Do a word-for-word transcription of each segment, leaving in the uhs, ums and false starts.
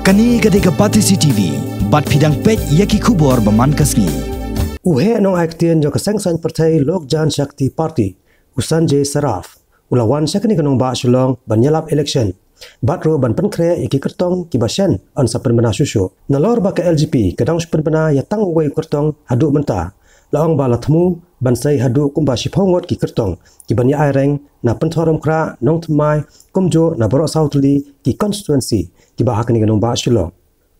Kane ka dei ka Batesi T V, bad phi dang peit ïa ki khubor ba man ka sngi. U heh nongai ktien jong ka seng saiñ pyrthei Lok Jan Shakti Party, u Sanjay Saraf, u la wan sha kane ka nongbah Shillong ban ïalap election, bad ruh ban pynkhreh ïa ki kyrtong kiba shen yn sa pynbna shuh shuh. Nalor ba ka L J P ka dang shu pynbna ïa tang uwei u kyrtong haduh mynta, la ong ba la thmu ban sei haduh kumba shiphew ngut ki kyrtong kiban ïa aireng na Pynthorumkhrah, Nongthymmai, kumjuh na baroh saw tylli ki constituency kiba ha kane ka nongbah Shillong.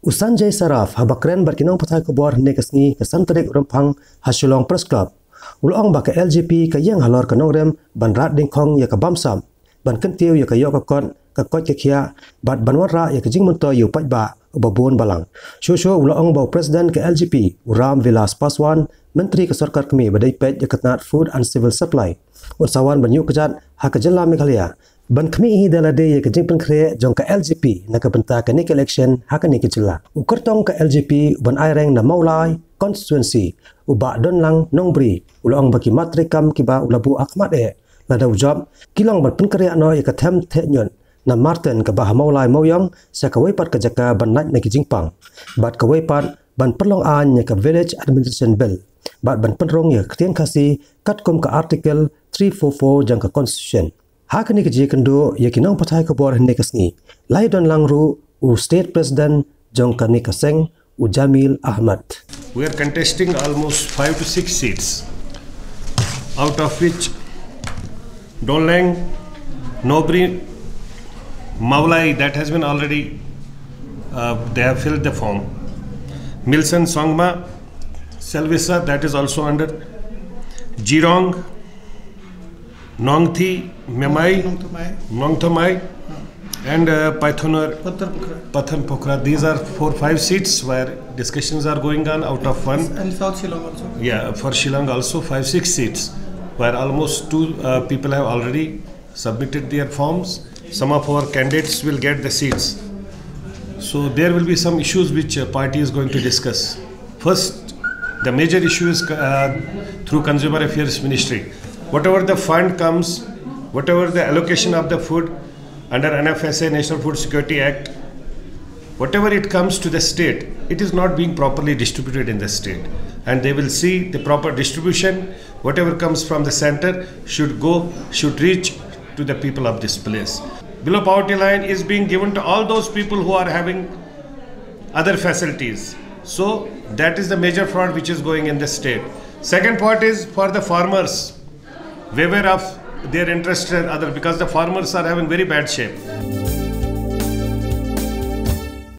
U Sanjay Saraf, haba kren bad ki nongpathai khubor hynne ka sngi ka san tarik Rymphang ha Shillong Press Club, u la ong ba ka L J P ka ïeng halor ka nongrim ban rat dyngkhong ïa ka bamsap, ban kyntiew ïa ka ïoh ka kot, ka koit ka khiah, bad ban wanrah ïa ka jingmyntoi ïa u paidbah uba bun balang. Shuh shuh u la ong ba u President ka L J P, u Ram Vilas Paswan, Myntri ka Sorkar Kmie ba dei peit ïa ka tnat Food and Civil Supply, un sa wan ban ïuh kjat ha ka jylla Meghalaya ban khmih hi da lade ïa ka jingpynkhreh jong ka L J P na ka bynta kane ka election ha kane ka jylla. U kyrtong ka L J P uban aireng na Mawlai constituency, u Bah Donlang Nongbri, u la ong ba ki mat treikam kiba u la buh ha khmat eh lada u jop ki long ban pynkhreh noh ïa ka them theh ñiut na Marten kaba ha Mawlai Mawiong sha kawei pat ka jaka ban lait na ki jingpang, bad kawei pat ban pynlong aiñ ïa ka Village Administration Bill, bad ban pynrung ïa ka ktien Khasi katkum ka Article three four four jong ka Constitution. Ha kane ka jingïakynduh ïa ki nongpathai khubor hynne ka sngi, la ïadon lang ruh u State President jong kane ka seng, u Jamil Ahmad. We are contesting almost five to six seats, out of which Donlang, Nobri, Mawlai, that has been already, uh, they have filled the form. Milson Songma, Selvisa, that is also under. Jirong, Nongthi, Memai, Nongthymmai. Nongthymmai, and uh, Paithanor, Pathan Pokhara. Pathan Pokhara. These are four, five seats where discussions are going on out of one. And South Shillong also. Yeah, for Shillong also five, six seats, where almost two uh, people have already submitted their forms. Some of our candidates will get the seats. So there will be some issues which uh, party is going to discuss. First, the major issue is uh, through Consumer Affairs Ministry. Whatever the fund comes, whatever the allocation of the food under N F S A, National Food Security Act, whatever it comes to the state, it is not being properly distributed in the state. And they will see the proper distribution. Whatever comes from the center should go, should reach to the people of this place. Below poverty line is being given to all those people who are having other facilities. So that is the major fraud which is going in the state. Second part is for the farmers. Beware of their interest and other, because the farmers are having very bad shape.